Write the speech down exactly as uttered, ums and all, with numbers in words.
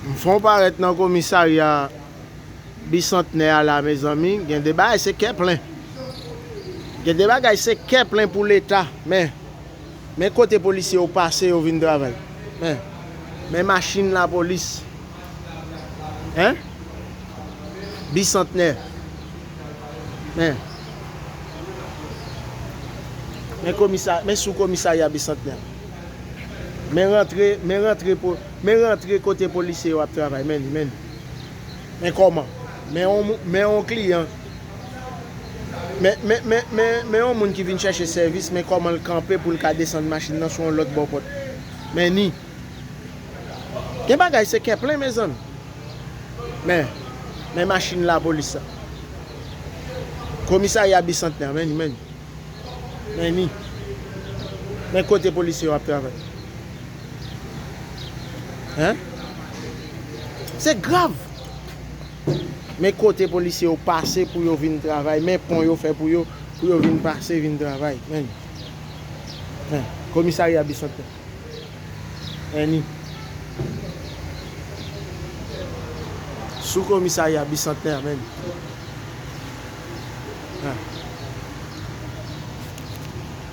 M fon parèt nan komisarya Bisantnè a la, mezanmi. Gen de bagay se kè plen. Gen de bagay se kè plen pou Leta. Men, men kote polisye yo pase, yo vin travay. Men, men machin lapolis. Hein? Bisantnè. Men, men komisa, men sou komisarya Bisantnè. Men rantre, men rantre, po- men rantre kote polisye yo ap travay. Men li, men li. Men kòman? Men yon, mou- men yon kliyan. Men, men, men, men, men yon moun ki vin chèche sèvis, men kòman l kanpe pou l ka desann machin nan sou yon lòt bò pòt. Men ni. Gen bagay se kè plen, mezanmi. Men, men machin lapolis sa. Komisarya Bisantnè, men ni, men ni. Men ni. Men kote polisye yo ap travay. Hein? Se grav. Men kote polisye yo pase pou yo vin travay. Men pon yo fè pou yo, pou yo vin pase, vin travay. Men ni. Men, komisarya Bisantnè. Men ni. Sou komisarya Bisantnè, men ni.